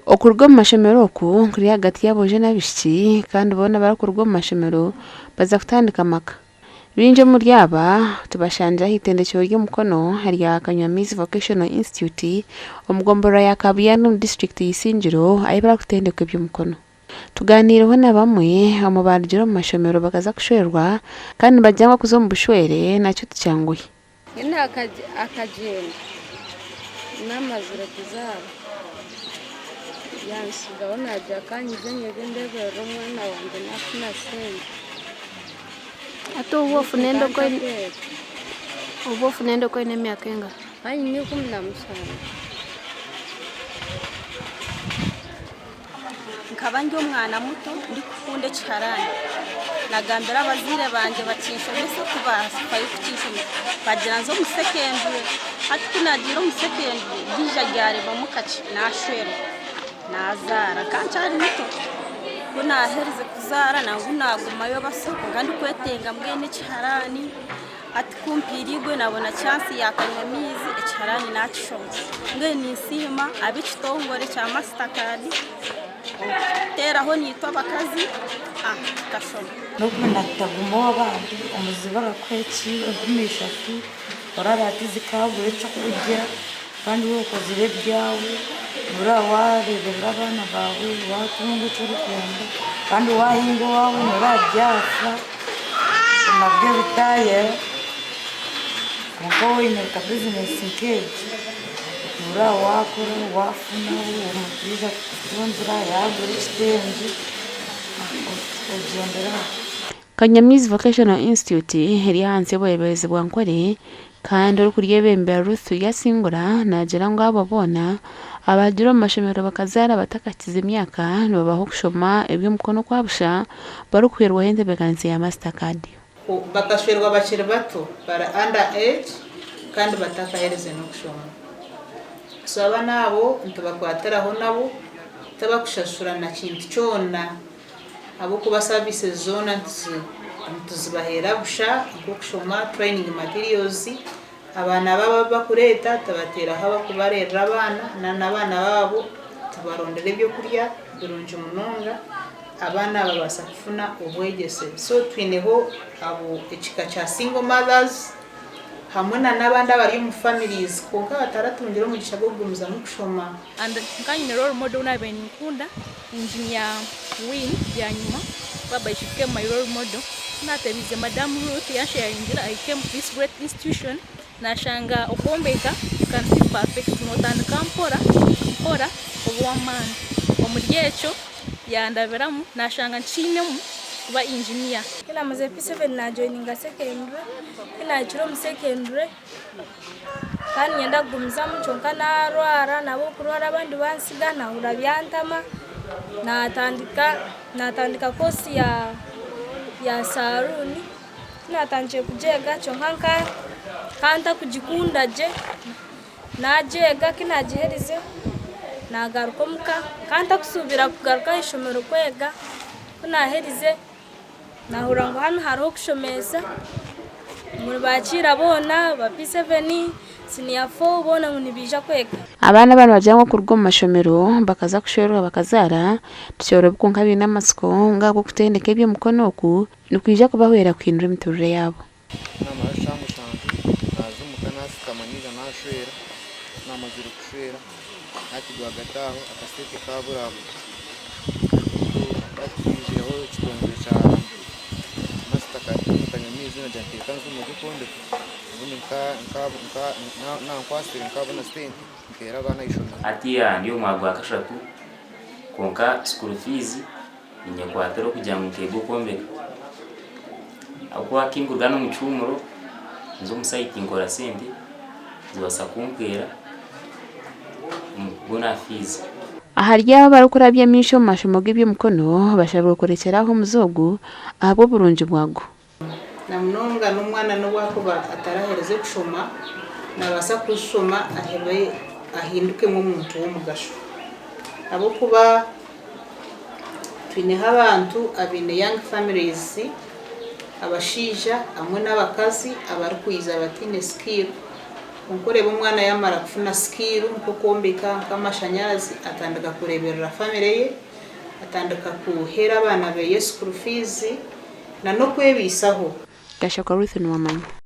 Okuruga omu mashomero oku kuri ahagati y'aboojo n'abaishiki kandi boona abarikuruga omu mashomero baza kutandika amaka. Baingi omuri aba tubashangire aha itendekyero ry'omukono erya Kanywamaizi Vocational Institute omu gomborora ya Kabuyanda omu disiturikiti ya Isingiro ahu barikutendekwa eby'omukono. Tugaaniireho na bamwe omu baarugire omu mashomero bakaza kushwerwa kandi nibagira ngu okuza omu bushwere nakyo tikyanguhi. Nyina akagyenda namazire kuzaara yansigaho naagira ka nyije nyebe ndeeberere omwana wangye naafuna sente. Hati obu ofuna enda oine emyaka engahi? Nyine 17. Nkaba ndi omwana muto ndikukunda ekiharani. Nagambira abazaire bangye bakinshomese tibafayo kukinshomesa. Bagira nze omu secondary. Hati ku nagiire omu secondary ryaija ryarebamu kakye nashwerwa nazaara. Nkaba nkyari muto. Ku naherize kuzaara nangwa nagumayo basa kwonka ndikwetenga mbwenu ekiharani. Hati ku mpiire nabona chance ya kanywa amaizi ekiharani nakishoma. Mbwenu ninsiima ab'ekitongore kya Master Card okututeeraho naitwe abakazi tukashoma. N'okumanya kutaguma ow'abandi, omuzibe arakuha eki 3000, oraba hati zikaabura ekyokurya kandi waaba okozire ebyawe, oraba waareeberera abaana baawe, waatunga eki orikwenda kandi waahinga owaawe noraba byafa nabyo bitaayera kwonka waaba oine nka bizinesi nk'egi noraba waakora waafuna omuntu yaija kukutungira yaagura ekitengye ogyendera aho. Kanyamizi Vocational Institute eri ahansi y'obureeberezi bwa Nkore kandi orikuryebembera Ruth Turyasingura naagira ngu abo boona abaagire omu mashomero bakazaara batakahikize myaka nibabaha okushoma eby'omukono okwa busha barikuhwerwaho entebeekanisa ya Master Card. Bakashwerwa bakiri bato bari under age kandi batakahereze n'okushoma. So abaana abo nitubakwatiraho nabo tibakushashura na kintu kyona ahabw'okuba services zoona nituzibaheera busha nk'okushoma, training materials, abaana baabo abu bakureeta tubateeraho abakubareerera abaana na n'abaana baabo tubarondera ebyokurya birungi munonga abaana babaasa kufuna obwegyese. So twineho abo ekika kya single mothers hamwe na n'abandi abari omu families kwonka bataratungire omugisha gw'okugumizamu kushoma. And nka nyine role model ou nabaire ninkunda, Engineer Winnie Byanyima baba she became my role model. Ku natebiize Madam Ruth yansharingira I came to this great institution nashanga okwombeka you can see perfect notandika mpora mpora oba ow'amaani. Omuri ekyo yandabiramu nashanga nkiinemu kuba engineer. Ku naamazire P7 naajoininga secondary, ku naahikire omu secondary Nkaba niinyenda kugumizamu kyonka naarwara nabo okurwara abandi bantsiga naahurira byantama naatandika naatandika koosi ya ya saruuni ku naatandikire kugyega kyonka nka nkaba ntakugikunda gye naagyega ku naagiherize naagaruka omuka nkaba ntakusuubira kugaruka aha ishomero kwega ku naaherize Naahurira ngu hanu hariho okushomesa ngu nibakiira boona ba P7, siniya fo boona ngu nibaija kwega. Abaana aba nibagira ngu okuruga omu mashomero bakaza kushwerwa bakazaara tikyorobi kwonka baine amatsiko ngu ahabw'okutendeka eby'emikono oku nikwija kubahwera kuhindura emiturire yaabo. Namara eshaaha mushanju naaza omuka naashutama naija naashwera, ku naamazire kushwera hati rwagati aho akasente kaaburabura. Hati twijireho ekitongore kya Master Card nkanywa amaizi nagira nti reka nze omu by'okwombeka obundi nankwatsire nkaabona sente nteere abaana aha ishomero. Hatiiya ndi omu mwaka gwa kashatu kwonka school fees ninyekwatira okugira ngu nkeega okwombeka. Ahabw'okuba kinkuruga hanu omu kihuumuro nza omu sayiti nkora sente zibaasa kumpwera omu kubona fiizi. Ahari abo abarikurabya amaisho omu mashomo g'eby'emikono bashabirwe kurekyera aho omuze ogu ahabw'oburungi bwagwo. Na munonga n'omwana n'obu akuba ataraheerize kushoma, naabaasa kushoma ahebe ahindukemu omuntu w'omugasho. Ahabw'okuba twineho abantu abaine young families, abashaija hamwe n'abakazi abarikwija bataine skill. Kwonka oreeba omwana yaamara kufuna skill nk'okwombeka, nk'amashanyarazi, atandika kureeberera famire ye, atandika kuheera abaana beye school fees na n'okwebaisaho. Gashakwa Ruth Nuwamanya.